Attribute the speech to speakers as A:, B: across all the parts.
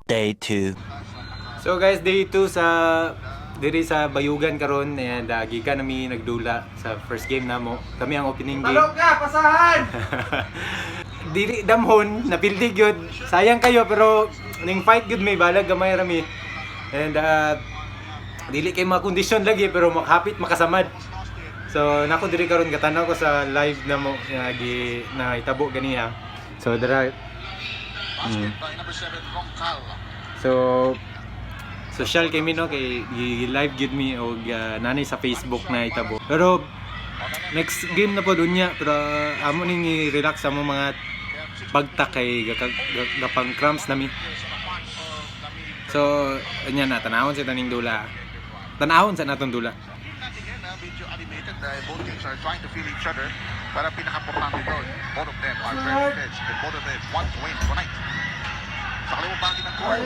A: Day 2.
B: So guys, day 2 sa diri sa Bayugan karon and gikan nami nagdula sa first game namo. Kami ang opening game.
C: Talok ka, pasahan!
B: Dili damhon, napildi gyud. Sayang kayo pero ning fight gyud may balag gamay rami. And dili kay mga kondisyon lagi pero makahapit makasamad. So nako diri karon katanaw ko sa live namo nga gi naitabo ganiha. So dira. So social kay mi no kay live gid mi og nanay sa Facebook na itabo. Pero next game na po unya pero amo ning i-relax amo mga pagta kay gapang cramps nami. So anya na tanawon sa taning dula. Tanawon sa natong dula.
D: Natin yan, medyo animated dahil both teams are trying to feel each other. Para pinaka-importante doon, both of them are very fit and both of them want to win tonight. Sa kaliwang bahagi ng court,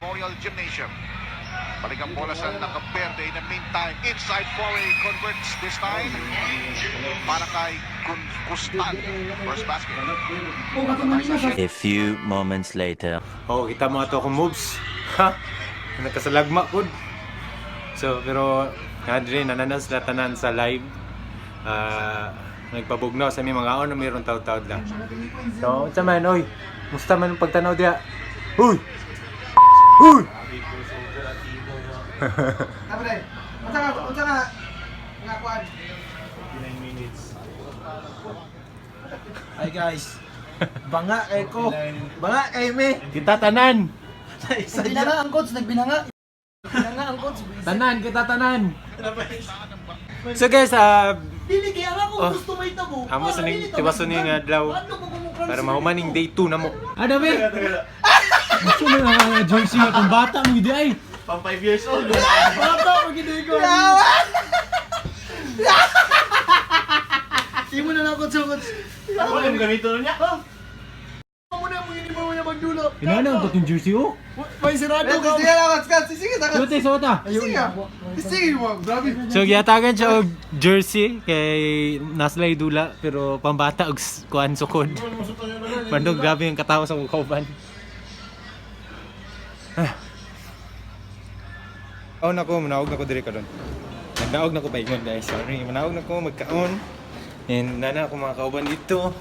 D: Memorial Gymnasium. Balik ang bola sa nakaberde. In the meantime, inside foray converts this time para kay Kustan. First basket.
A: A few moments later.
B: Oh, kita mo ato akong moves. Ha? Nakasalagma pud. So, pero nga diri nananas sila tanan sa live. Ah, nagpabugnaw sa mi mga ono mayroon taud-taud lang. So, unsa man oy? Musta man ang pagtanaw diha? Uy! Uy!
C: Tama rin. Unsa ka, unsa ka, nga kuan.
E: Hi guys. Banga kay ko. Banga kay me.
B: Kita tanan.
E: Isa
F: Nagbinanga ang coach, nagbinanga. Nagbinanga ang coach.
B: Tanan, kita tanan. So guys, ah
F: Dili kaya nga kung
B: Oh.
F: gusto may tabo.
B: Amo sa
F: para
B: ning
F: dili ta
B: tiwason ni nga adlaw
F: Paano kung kumukrams
B: para
F: sila
B: mahuman ning
F: dito?
B: day 2 na mo. Ano be? Gusto mo na jersey nga pang bata mo gid ay.
E: Pang 5 years old.
F: Bata, magiging ko. Imo na lang coach, coach.
E: Wala yung ganito na niya.
F: Imo na mo uniform niya magdulo.
B: Inana ang katong jersey oh.
F: May sirado ka.
C: Sige lang, coach, coach. Sige, taka.
B: Suot suot ah.
C: Sige. Sige mo, grabe.
B: So gihatagan siya og jersey kay naslay dula pero pambata og kuan sukod. Bandog grabe ang katawa sa kauban. Ah. Oh nako, manaog na ko diri karon. Nagnaog na ko paingon guys. Sorry, manaog na ko magkaon. And nana ako mga kauban dito.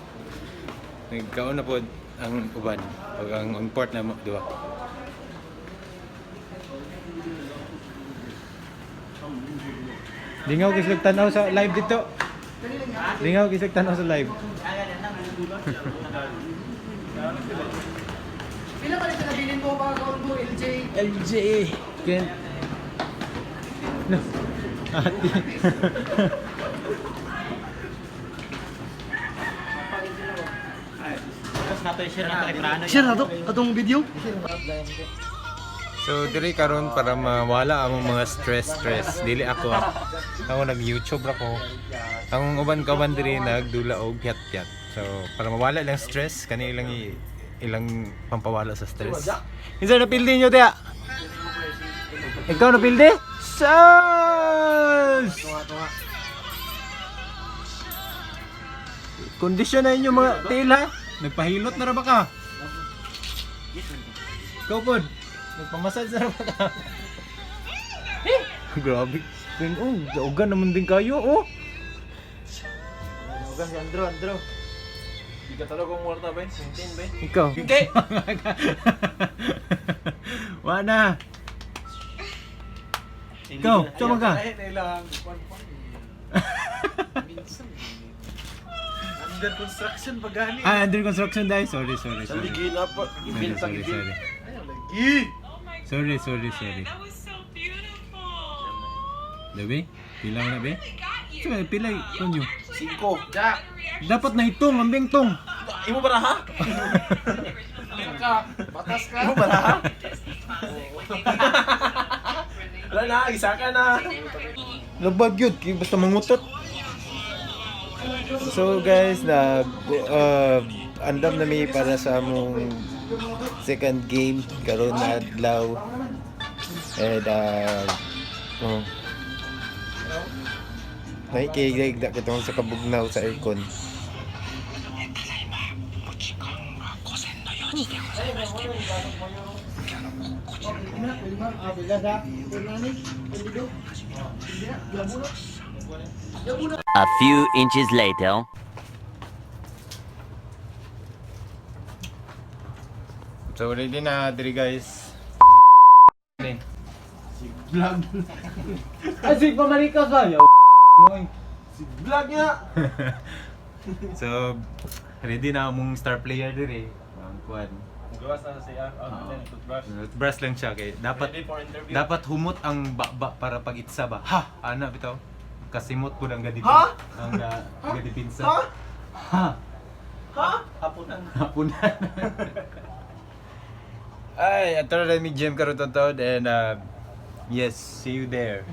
B: Nagkaon na po ang uban. Pag ang on port na mo, di ba? Lingaw kisig tanaw sa live dito. Lingaw kisig tanaw sa live.
F: Pila pa rin pinabilin mo mga kaon mo, LJ?
E: LJ.
B: Ken. No. Ate.
F: Share na to, atong video.
B: So diri karon para mawala ang mga stress stress. Dili ako ah. Ako nag YouTube ra ko. Ang uban kauban diri nagdula og piyat-piyat. So para mawala lang stress kani ilang ilang pampawala sa stress. Kinsa napildi nyo diya? Ikaw napildi? Sus! Kondisyon na inyo mga tila. Nagpahilot na ra ba ka? Ikaw pod. Nagpamasad na ra ba ka? Grabe. Oh, daugan naman din kayo, oh.
E: Ugan si Andro, Andro. Di ka talaga kung ba? 15 ba?
B: Ikaw. Hindi. Wala na. Ikaw, tama ka.
E: Under construction pa gani.
B: Ah, under construction dahil. Sorry, sorry, sorry.
E: na pa.
B: Sorry, sorry, sorry.
E: Lagi.
B: Sorry, sorry, sorry.
G: That was so beautiful.
B: Dabi? Pila mo na, be?
G: I got you.
B: Sige, pila konyo.
E: Cinco. Jack.
B: Dapat na itong, ambing tong.
E: Imo ba na ha?
C: Batas ka.
E: Imo ba na ha? Wala na, isa ka na.
B: Labad yun, kay basta mangutot. So guys, nag andam na mi para sa among second game karon na adlaw. And oh. Nakikinig na kitong sa kabugnaw sa aircon.
A: A few inches later.
B: So ready na diri, guys.
E: Vlog.
B: Ay, sig pamalikas ba? Yo, moy.
E: Si vlog nga.
B: So ready na among star player diri. Ang kuan.
H: Gawas na sa CR. Oh, toothbrush.
B: Toothbrush lang siya kay dapat
H: Ready for interview.
B: dapat humot ang baba para pag itsa ba. Ha, ana bitaw. Kasimot po ang gadipin.
E: Ha?
B: Ang gadipinsa.
E: Ha?
B: Ha?
E: Ha?
H: Hapunan.
B: Hapunan. Ay, ato na mi gym karon taon and yes, see you there.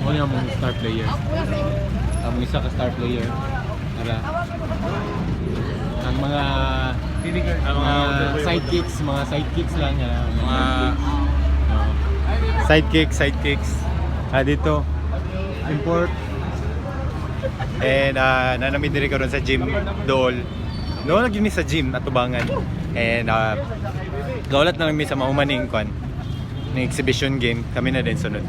B: Ano yung mga star player? Ang isa ka star player. Ara. Ang mga sidekicks lang ah, mga sidekicks, sidekicks. Ah, dito. Import. And nanami diri karon sa gym dool. Dool lagi mi sa gym atubangan. And gaulat na lang mi sa maumaning kwan. Ng exhibition game kami na din sunod.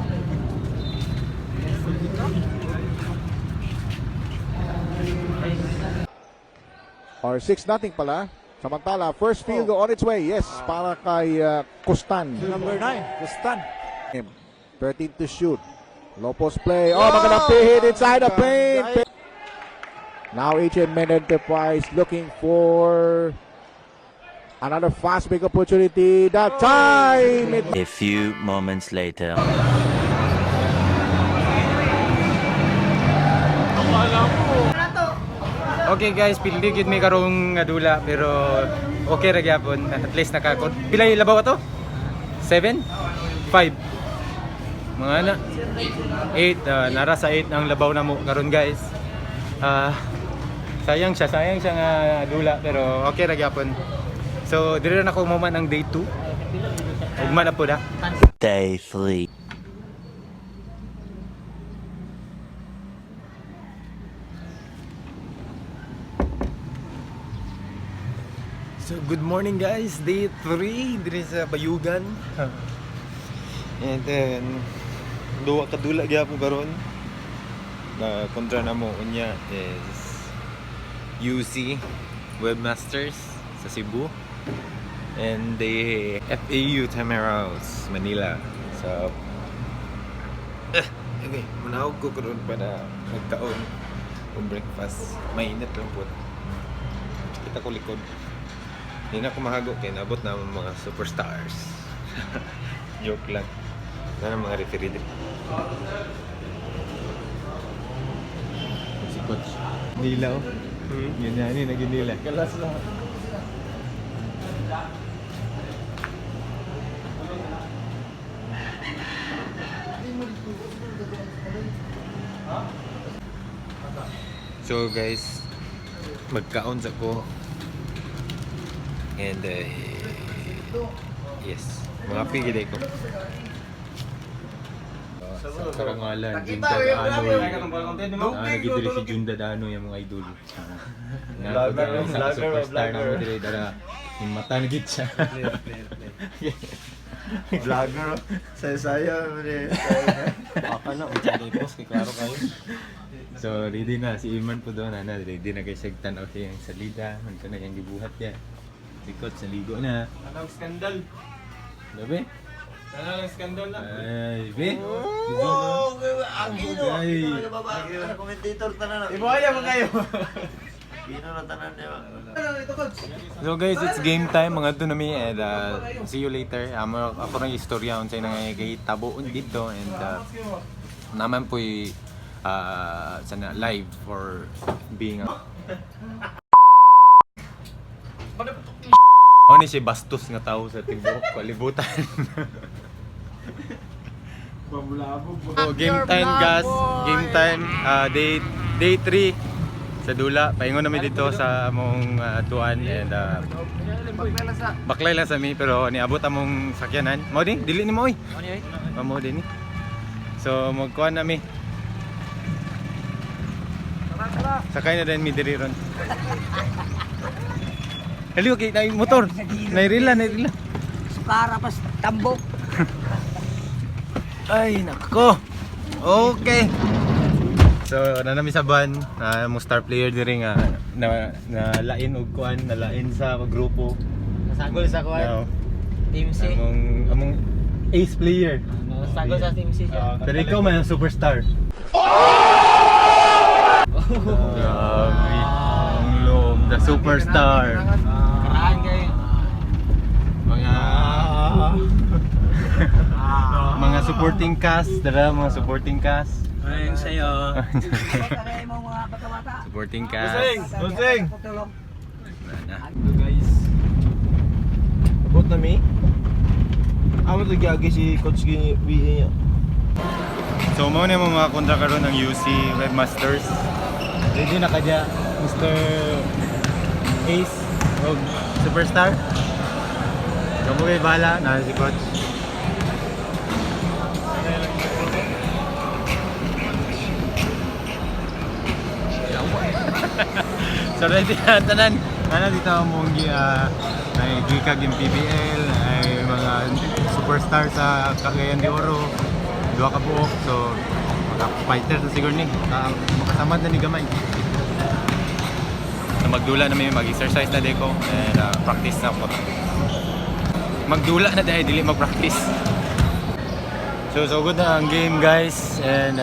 D: Or 6-0 pala. Samantala, first field goal on its way. Yes, para kay Kustan.
E: Number 9, Kustan.
D: 13 to shoot. Lopez play. Oh, magandang pihit inside the paint. Now HMN Enterprise looking for another fast break opportunity. That time it
A: A few moments later.
B: Okay guys, pildi gyud mi karong nga dula pero okay ra gyapon. At least naka pila yung labaw ato? 7? 5. Mga ana. 8, nara sa 8 ang labaw namo karon, guys. Ah, sayang siya nga dula pero okay ra gyapon. So diri na ako umuman ang day 2. Ugma na po na.
A: Day 3.
B: So good morning guys, day 3 diri sa Bayugan. And then duwa ka dula gyapon karon. Na kontra namo unya is UC Webmasters sa Cebu and the FAU Tamaraws Manila. So okay, manahog ko karon para magkaon o breakfast. Mainit lang po. Kita ko likod. Hindi na ako mahago kay nabot na ang mga superstars. Joke lang. Sana mga referee din. Si coach. Nila oh. Yun na, yun naging nila.
E: Kalas na.
B: So guys, magkaon sa ko. And yes, mga pigil ko. Sa karangalan, Junda Danoy. Ah, nagidiri si Junda Danoy ang mga idol.
E: Vlogger,
B: Isa ka
E: vlogger,
B: superstar na mo
E: vlogger.
B: diri dara. Yung mata na gid siya.
E: Vlogger. Saya-saya.
H: Baka na, unsa kay post kay klaro kayo.
B: So ready na si Iman po doon ana, ready na kay siya tan-aw siya yung salida, man na yung gibuhat niya. Si coach naligo na.
H: Anong skandal?
B: Gabi?
H: Anong skandal na?
B: Ay, be.
E: Oh, Aquino.
B: Ay.
E: Aquino baba. Commentator tanan.
B: Ibuhaya mo kayo.
E: Aquino na tanan niya.
B: So guys, it's game time mga to nami and see you later. Amo ako nang istorya unsay nang kay taboon dito and naman po'y sana live for being a Ano ni siya bastos nga tao sa tibuok kalibutan. So, game time guys, game time, day day 3 sa Dula. Paingon namin dito sa among tuan and baklay lang sa mi pero niabot among sakyanan. Mao di, dili ni mo oy. Mao din ni. So magkuan nami. Sakay na din mi diri ron. Hali, okay, na motor. Nairila, nairila.
C: Sukara pas tambok.
B: Ay, nako. Okay. So, na nami sa van, mo star player diri nga na, na lain og kuan, nalain sa grupo.
H: Nasagol sa kuan.
B: No.
H: Team C.
B: Among among ace player.
H: Nasagol sa Team C siya.
B: Pero ikaw man ang superstar. Grabe. Ang loob, the superstar.
H: Karaan kayo.
B: Mga mga supporting cast, dara mga supporting cast.
H: Ayun sa'yo.
C: Kaya mo mga bata-bata.
B: Supporting cast.
E: Busing!
C: Tulong.
E: Hello guys. Abot na mi. Amo to giagi si Coach Gini BA niya.
B: So mao na mo mga kontra karon ng UC Webmasters. Ready na kadya Mr. Ace og Superstar. Kamo kay bala na si coach. So ready na tanan. Ana dito ang mong gi ay gikag yung PBL, ay mga superstar sa Cagayan de Oro. Duha ka buok. So maka fighter sa siguro ni. Makasamad na ni gamay. So magdula na may mag-exercise na deko and practice na ako. Magdula na dahil dili mag-practice. So so good na ang game guys and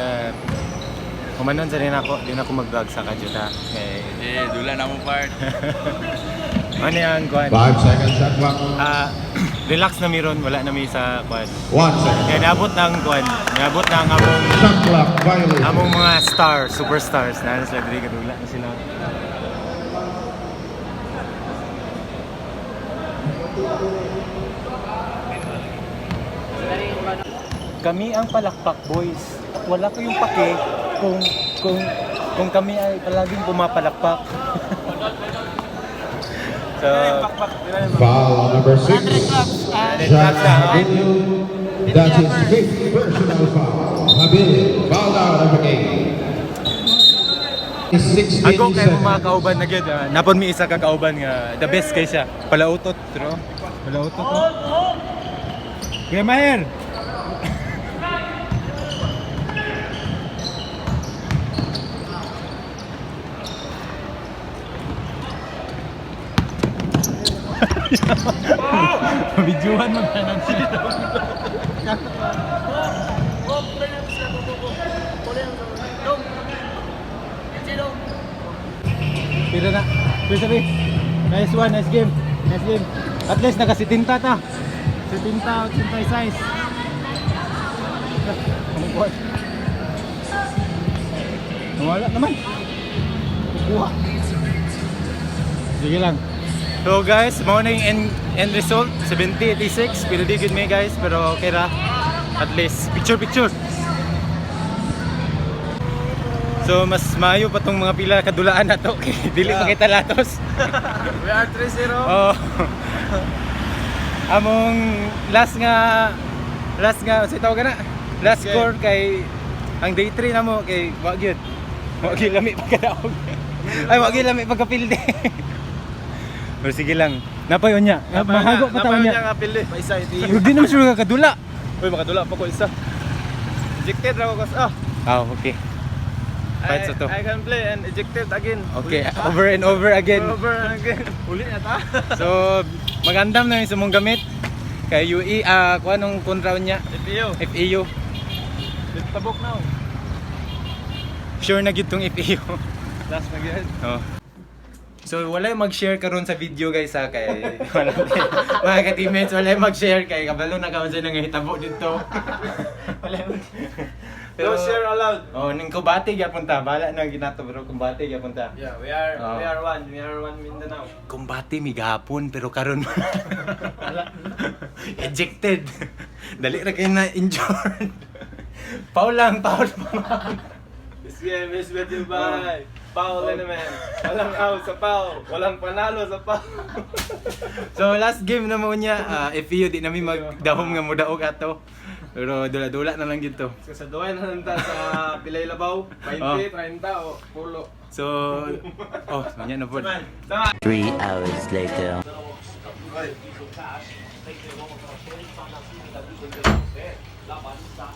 B: kumanon sa rin ako, di na ako mag-vlog sa kajuta. Eh,
H: Eh, dula na mo part.
B: ano yan, kuan?
D: 5 seconds shot clock.
B: Ah, relax na miron, wala na mi sa kuan.
D: 1 second.
B: Kaya naabot na ang kuan, naabot na ang among
D: Shot clock violation.
B: among mga stars, superstars na sila diri kadula na sila. Kami ang Palakpak Boys. At wala kayong pake kung kami ay palaging pumapalakpak. So,
D: Foul on number 6.
B: Jack
D: Habilio. That's his fifth personal foul. Habilio fouled out of the game. 16
B: Ako kay mo mga
D: seconds.
B: kauban na gyud. Napon mi isa ka kauban nga the best kay siya. Palautot, tro. Palautot. Oh. Kuya Maher. Videohan mo na lang sila. Pero na. Pero sabi, nice one, nice game. Nice game. At least naka-70 ta. 70, 86. Ang buwan. Nawala naman. Kukuha. Sige lang. So guys, morning end result 70-86. Pero di good me guys, pero okay ra. At least picture picture. So mas maayo pa tong mga pila kadulaan na to kay dili pa kita latos.
E: We are 3-0.
B: Oh. Among last nga sa tawag na. Last
E: Okay.
B: score kay ang day 3 na mo kay wa gyud. Wa gyud lami pagkadaog. Ay wa gyud lami pagkapildi. Pero sige lang. Napayon niya. Mahago pa taon niya.
E: nga pili. Paisa iti.
B: Pero di naman sure ka kadula.
E: Uy, makadula pa ko isa. Ejected ra ko kas. Ah,
B: Ah, okay. Fight sa to.
E: I can play and ejected again.
B: Okay, over and over again.
E: Over and again. Uli na ta.
B: So, magandam na yung sumong gamit. Kay UE, kuha nung kontra niya,
E: FAU.
B: FAU.
E: Tabok now.
B: Sure na gid tong FAU.
E: Last na gyud.
B: Oh. So wala yung mag-share karon sa video guys ha kay wala mga ka-teammates wala yung mag-share kay kabalo na kaon sa nangahitabo dito. Wala yung
E: No share allowed.
B: Oh, ning kumbate gyapon ta. Bala na ginato bro, kumbate gyapon ta.
E: Yeah, we are
B: Oh.
E: we are one. We are one Mindanao.
B: Kumbate mi gahapon pero karon ejected. Dali ra kay na injured. Paul lang, Paul.
E: This game is with you by Paul Eneman. Walang out sa Paul. Walang panalo sa Paul.
B: So last game na mo niya, FEU di nami magdahom nga modaog ato. Pero dula-dula na lang gito.
H: Sa duhay na lang ta sa Pilay Labaw, 20,
B: Oh.
H: 30 o pulo.
B: So, oh, manya na po.
A: 3 hours later.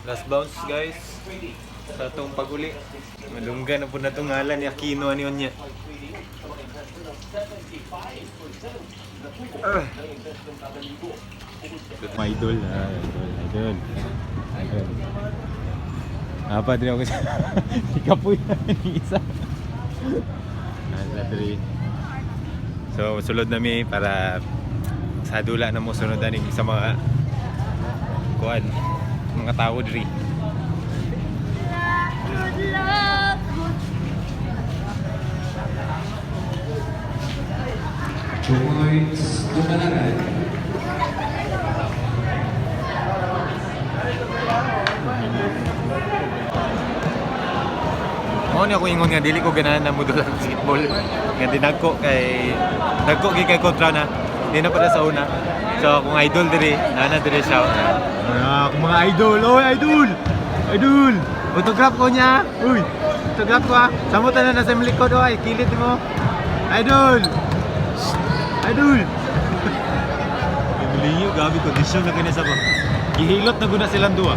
B: Last bounce, guys. Sa atong paguli. Malungga na po na itong ngalan ni Aquino ano yun niya. My idol, ah, idol, idol. Idol. Apa din ako sa ikapoy na ni isa. Ala diri. So sulod na mi para sa dula na mo sunod ani sa mga kuan mga tao diri.
G: Good luck. Good
B: Mao ni ako ingon nga dili ko ganahan na mudula ng basketball. Nga dinagko kay dagko gyud kay kontra na. Di na para sa una. So akong idol diri, nana diri siya. Ah, akong mga idol, oy idol. Idol. Autograph ko niya. Uy, autograph ko ah. Samot na na sa imong likod oy, kilid mo. Idol. Shh! Idol. Gibulinyo, gabi kondisyon na kini sa ba. Gihilot na guna silang duha.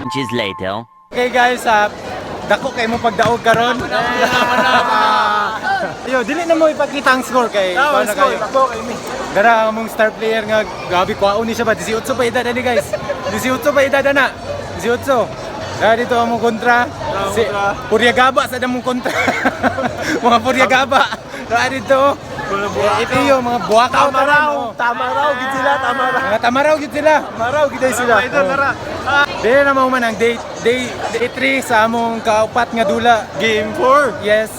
A: Inches later.
B: Okay guys, dako kay mo pagdaog karon. Ayo, dili na mo ipakita ang score kay
E: Tama,
B: paano
E: score.
B: kayo.
E: Dako kay mi.
B: Dara ang among star player nga grabe kwaon ni siya ba 18 pa edad ani guys. 18 pa edad ana. 18. Dara dito among kontra. Si Puryagaba sa damong kontra. Mga Puryagaba. Dara dito. Eh, iyo mga buwakaw
E: Tama raw, tama raw gid sila, tama raw.
B: Mga tamaraw gid sila.
E: Tama raw gid sila.
B: Idol, tara. Dili na mahuman ang day day day 3 sa among kaupat nga dula.
E: Game 4.
B: Yes,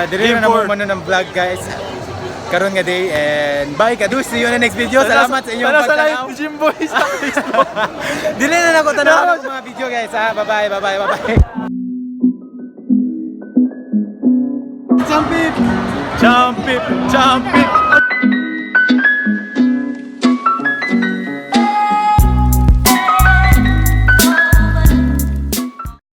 B: dili
E: Game
B: na
E: four.
B: mahuman ng vlog guys. Karon nga day and bye kadus, see you in the next video. Salamat sa inyong
E: Tara sa live
B: pagtanaw.
E: ni Jimboy sa Facebook.
B: Dili na nako tanaw ang mga video guys ha. Bye bye, bye bye, bye bye.
E: Champip! Champip! Champip!